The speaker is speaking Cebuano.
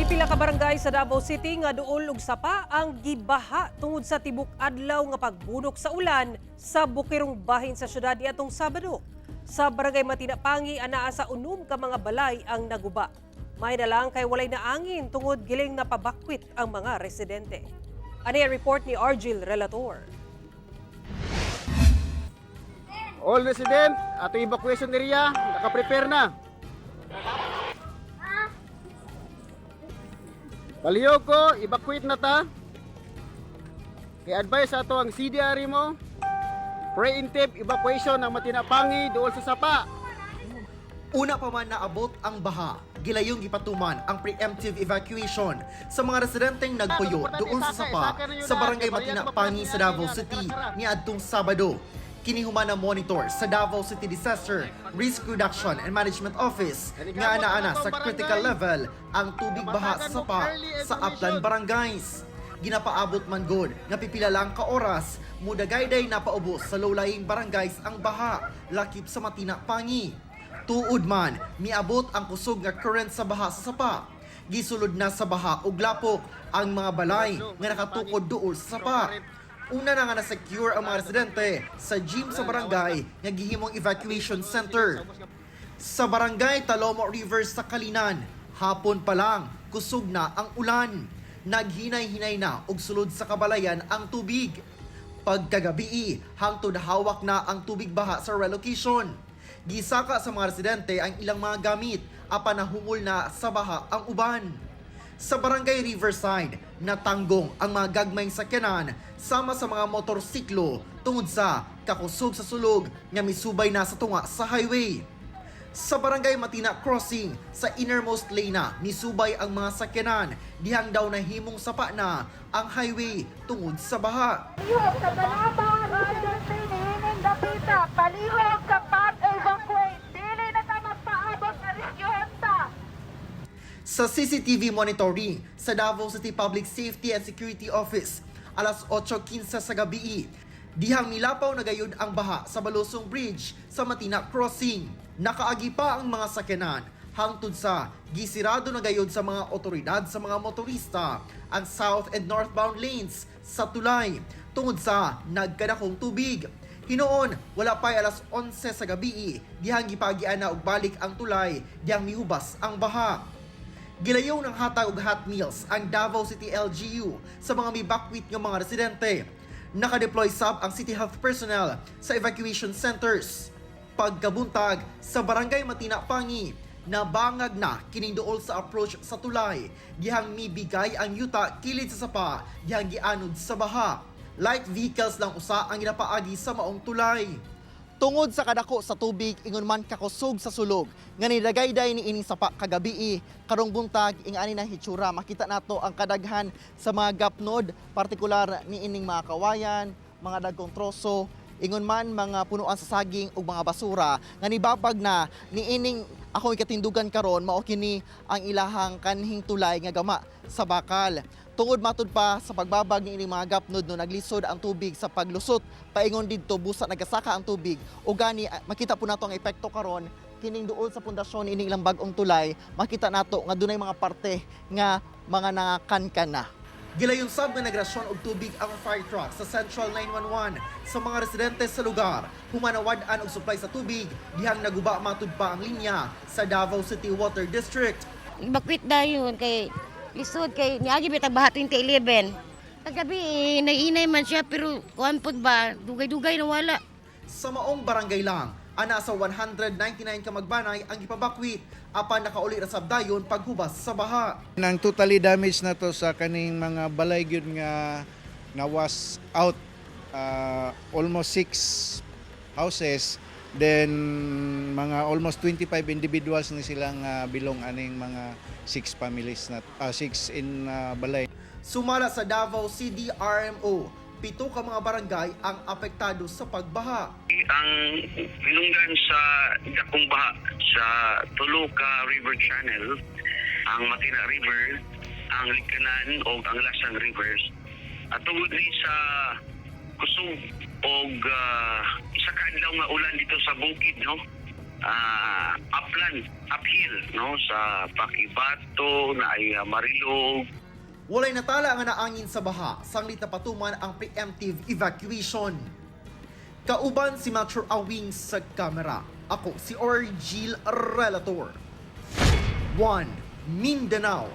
Pipila ka barangay sa Davao City nga duol og sapa ang gibaha tungod sa tibok adlaw nga pagbunok sa ulan sa bukirong bahin sa syudad niadtong Sabado. Sa Barangay Matinapangi, anaa sa 6 ka mga balay ang naguba. May na lang kay walay naangin tungod giling napabakwit ang mga residente. Ani ang report ni Argil Relator. All resident, ato evacuation area, naka-prepare na. Palihog ko, evacuate na ta. Kay advice ato ang CDR mo, preemptive evacuation ng Matinapangi dool sa sapa. Una pa man naabot ang baha, gilayong gipatuman ang preemptive evacuation sa mga residenteng nagpuyo doon sa sapa sa Barangay Matinapangi sa Davao City niadtong Sabado. Kini human na monitor sa Davao City Disaster Risk Reduction and Management Office nga ana-ana sa critical level ang tubig baha sa sapa sa upland barangays. Ginapaabot man gud nga pipila lang ka oras mudagayday napaubos sa low-lying barangays ang baha lakip sa Matinapangi. Tuod man, miabot ang kusog nga current sa baha sa sapa. Gisulod na sa baha og lapok ang mga balay nga nakatukod duol sa sapa. Una na nga na-secure ang mga residente sa gym sa barangay nga gihimong evacuation center. Sa Barangay Talomo River sa Kalinan, hapon pa lang, kusog na ang ulan. Naghinay-hinay na og sulod sa kabalayan ang tubig. Pagkagabii, hangtod hawak na ang tubig baha sa relocation. Gisaka sa mga residente ang ilang mga gamit apan nahumol na sa baha ang uban. Sa Barangay Riverside, natanggong ang mga gagmayng sakyanan sama sa mga motorsiklo tungod sa kakusog sa sulog nga misubay na sa tunga sa highway. Sa Barangay Matina Crossing, sa innermost lane na, misubay ang mga sakyanan dihang daw nahimong sapa na ang highway tungod sa baha. Palihog sa Banaba, residente niining dapita, palihog sa pag-evacuate. Dili na ta magpaabot na rescuehan ta. Sa CCTV monitoring sa Davao City Public Safety and Security Office, alas 8:15 sa gabi, dihang milapaw na gayud ang baha sa Balusong Bridge sa Matina Crossing. Nakaagi pa ang mga sakyanan hangtod sa gisirado na gayud sa mga otoridad sa mga motorista ang south and northbound lanes sa tulay tungod sa nagkadakong tubig. Hinoon, wala pa'y alas 11 sa gabi, dihang gipagian na og balik ang tulay, dihang mihubas ang baha. Gilayaw ng hatag og hot meals ang Davao City LGU sa mga mibakwit nga mga residente. Nakadeploy sab ang City Health personnel sa evacuation centers. Pagkabuntag sa Barangay Matina Pangi, nabangag na kining duol sa approach sa tulay, dihang mibigay ang yuta kilid sa sapa, dihang gianod sa baha. Light vehicles lang usa ang ginapaagi sa maong tulay. Tungod sa kadako sa tubig, ingon man kakusog sa sulog nga nidagayday ni ining sapa kagabii, karong buntag ing ani na hitsura. Makita nato ang kadaghan sa mga gapnod, partikular ni ining mga kawayan, mga dagkong troso, ingon man mga punuan sa saging ug mga basura nga nibabag na ni ining akong ikatindugan karon. Mao kini ang ilahang kanhing tulay nga gama sa bakal. Tungod matud pa sa pagbabag ni ining mga gapnod, no, naglisod ang tubig sa paglusot paingon didto busa nagasaka ang tubig o gani makita po nato ang epekto karon kining duol sa pundasyon ining ilang bag-ong tulay. Makita nato nga dunay mga parte nga mga nangakankan na. Gilayon sab nga nagrasyon og tubig ang fire truck sa Central 911 sa mga residente sa lugar. Humanawad-an og supply sa tubig dihang naguba matud pa ang linya sa Davao City Water District. Evacuate dayon kay lisod kay niagi bitag baha 2011. Kagabi eh, naiinay man siya pero kuan pud ba, dugay-dugay na wala. Sa maong barangay lang, ana sa 199 ka magbanay ang gipabakwit apan nakauli ra sab dayon paghubas sa baha. Nang totally damage na to sa kaning mga balay gyud nga na was out, almost six houses, then mga almost 25 individuals ni silang bilong aning mga six families na six in balay. Sumala sa Davao CDRMO, 7 ka mga barangay ang apektado sa pagbaha. Ang hinungdan sa dakong baha sa Toluca River Channel, ang Matina River, ang Likanan o ang Lasang Rivers. At tungod ni sa kusog og isa ka adlaw nga ulan dito sa bukid, no? upland, uphill, no, sa Pakibato, na ay Marilog. Walay natala nga naangin sa baha, sanglit na patuman ang preemptive evacuation. Kauban si Mature Awing sa kamera. Ako si Orgil Relator. 1. Mindanao.